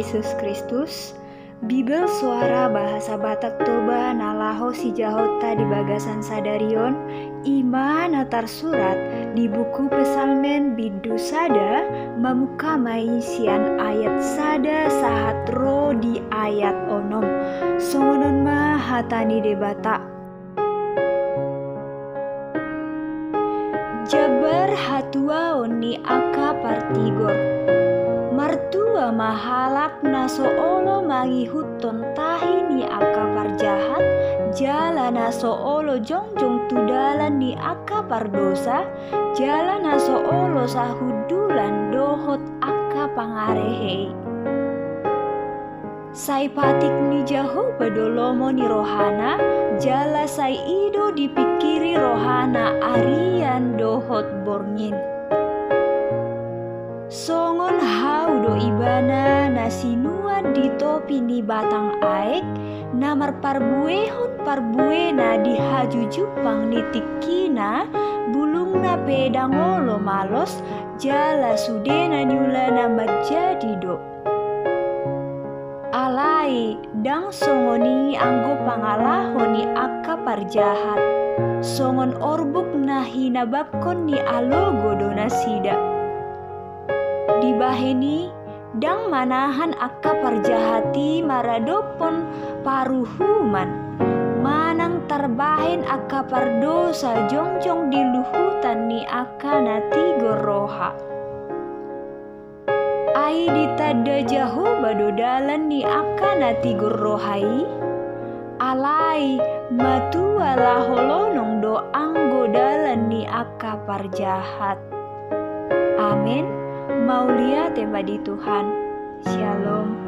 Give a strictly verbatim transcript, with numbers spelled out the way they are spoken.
Yesus Kristus. Bibel Soara Bahasa Batak Toba na laho sijahonta di bagasan sadari on, i ma na tarsurat di buku Psalmen bindu sada, mamungka ma i sian ayat sada sahat ro di ayat onom. Songon on ma hata ni Debata. Jambar hatuaon ni angka partigor. Martua ma halak na so olo mangihuthon tahi ni angka parjahat, jala na so olo jongjong tu dalan ni angka pardosa, jala na so olo sahundulan dohot angka pangarehe i. Sai patik ni Jahowa do lomo ni rohana, jala sai i do dipingkiri rohana arian dohot borngin. Songon hau do ibana na sinuan di topi ni batang aek, na marparbuehon parbuena di hajujumpang ni tingkina, bulungna pe ndang olo malos, jala sude na niulana manjadi do. Alai ndang songon i anggo pangalaho ni angka parjahat, songon orbuk na hinabangkon ni alogo do nasida. Dibahen i, ndang manahan angka parjahat i maradophon paruhuman, manang tarbahen angka pardosa jongjong di luhutan ni angka na tigor roha. Ai ditanda Jahowa do dalan ni angka na tigor roha i, alai matua laho lonong do anggo dalan ni angka parjahat. Amen. Mauliate ma di Tuhan. Syalom.